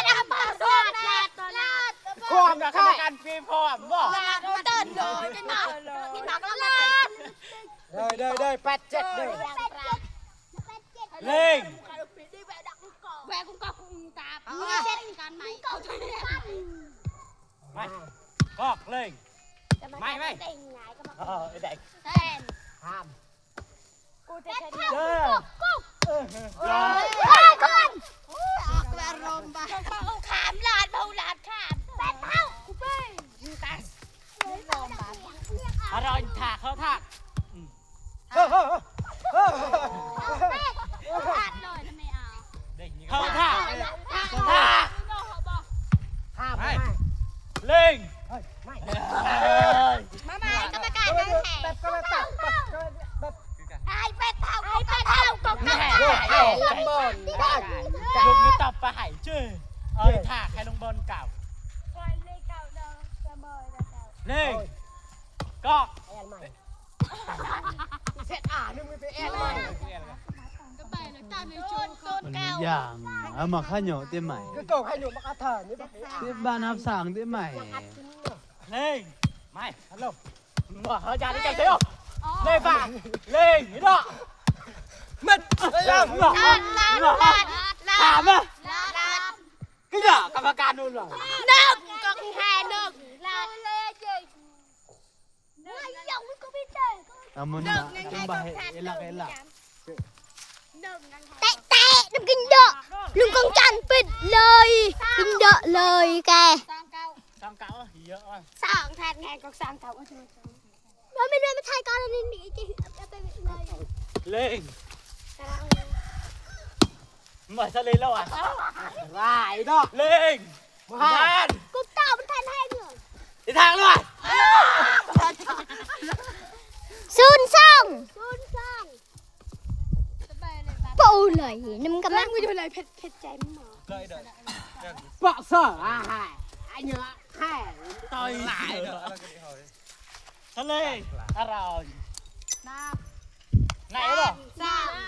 ດ ຄວາມນະ ກຳມະການຟຣີພອມບໍ່ ເຕີນເລີຍ ເປັນໝາກ ເປັນໝາກລາດ ເດີ ເດີ ເດີ ແປດເຈັດເດີ ເລັງ ແວະກຸງກອກກຸງຕາ ເອົາ ເອົາ ເອົາ ມາ ກອກ ເລັງ ໄມ້ ໄມ້ ເອີ ໄດ້ ແຊນ ຫ້າມ ກູຈະເຮັດ ເອີ ເອີ ເອີ ອອກແລ້ວລົມບາດ ເອົາ ຂ້າມລາດ ເອົາ ລາດຂ້າມ ແປດເທົ່າ ກູເປ້ ຢູ່ຕາ ອາຣອນ ຖ້າ ເຂົ້າຖ້າ ອືມ ເອີ ເອີ ເອີ ເຂົ້າທ່າ ເຂົ້າທ່າ ຂ້າມ ໄປ ໄປ ເລັງ ເອີ ໄປ ມາ ມາ ກຳມະການ ເອີ ມາ ແຫ່ ແບບ ແບບ ແບບ ໄອ້ແປດເທົ່າ ໄອ້ແປດເທົ່າ ກອກ ກອກ ກອກ ກອກ ລູກນີ້ຕອບປາໄຫເຈ້ ເອົາ ຖ້າໃຫ້ລົງບອນເກົ່າ ເລັງ ກອກ ແອນໃໝ່ ເຊັດ ອາ ໜຶ່ງ ໄປແອນໃໝ່ ມັນຢ່າງ ເອົາມາຂະຫຍອກເຕະໃໝ່ ຄືເກົ່າ ຂະຫຍອກມາກະເທີນນີ້ ເຕະບານຮັບສ້າງເຕະໃໝ່ ເລັງ ໄໝ່ ຮັນໂຫຼ ບໍ່ເຂົ້າໃຈເລີຍ ເລັງ ເລັງ ເນາະ ມັນ ລາດ ລາດ ລາດ ລາດ ຖາມມາ ລາດ ລາດ ກະຢາກຳມະການໂດນຫຼາຍ ໜຶ່ງ ກອກແຮ ໜຶ່ງ ລາດ ເອົາມັນມາ ເອັນລັກ ເອັນລັກ ເຕະ ເຕະ ນຳກິນເດາະ ລຸງກອງຈັນປິດເລີຍ ກິນເດາະເລີຍແກ ສອງເກົ້າ ສອງເກົ້າ ເຍອະ ສອງແທນແຮງກອກ ສອງເກົ້າ ບໍ່ແມ່ນວ່າມາຖ່າຍກ່ອນ ອັນນີ້ໜີ ເລັງ ມາຊະເລີຍແລ້ວອະ ຫຼາຍເນາະ ເລັງ ມາ ກູຕາມັນແທນແຮງເລີຍ ອີທາງເລີຍ ສູນສອງ ສູນສອງ ໂປ້ເລີຍ ນຳກຳລັງ ເອີ ເພດ ເພດໃຈມັນໝໍ ເກຍເດີ ປະເສີ ອາຫາ ອັນຍະ ແຮ ຕ່ອຍ ຫຼາຍເດີ ທະເລ ອາຣອນ ນາ ໄດ້ບໍ່ ສາມ